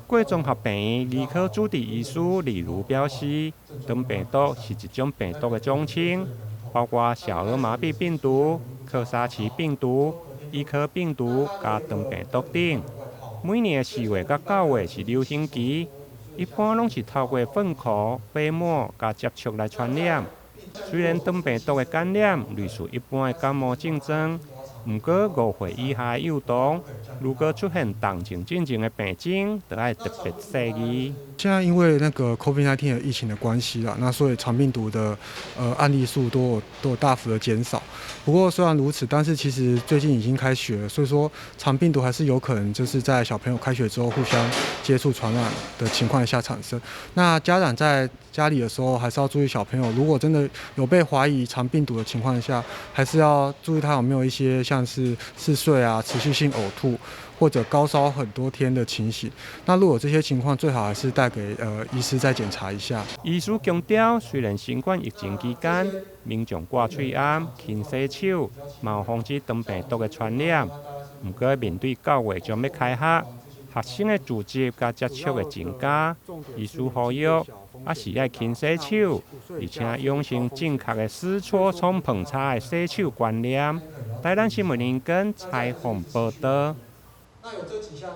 國綜合病院兒科主治醫師李如表示，腸病毒是一種病毒的總稱，包括小兒麻痹病毒、柯薩奇病毒、伊科病毒佮腸病毒等。每年的4月佮9月是流行期，一般攏是透過糞口、飛沫佮接觸來傳染。雖然腸病毒的感染類似一般的感冒症狀，毋過5歲以下的幼童，如果出現動靜進前的病徵，就愛特別細膩。現在因為那個 COVID-19 的疫情的關係啦，那所以腸病毒的案例數都有大幅的減少。不過雖然如此，但是其實最近已經開學了，所以說腸病毒還是有可能就是在小朋友開學之後互相接觸傳染的情況下產生。那家長在家裡的時候，還是要注意小朋友，如果真的有被懷疑腸病毒的情況下，還是要注意他有沒有一些像是嗜睡啊、持續性嘔吐或者高燒很多天的情形。那如果這些情況，最好還是帶給醫師再檢查一下。醫師強調，雖然新冠疫情期間，民眾掛喙罨、勤洗手，嘛有防止腸病毒的傳染。毋過面對9月將欲開學，學生的聚集佮接觸會增加，醫師呼籲，猶是愛勤洗手，而且養成正確的洗搓沖碰擦的洗手觀念。台南新聞林根採訪報導。那有這幾項。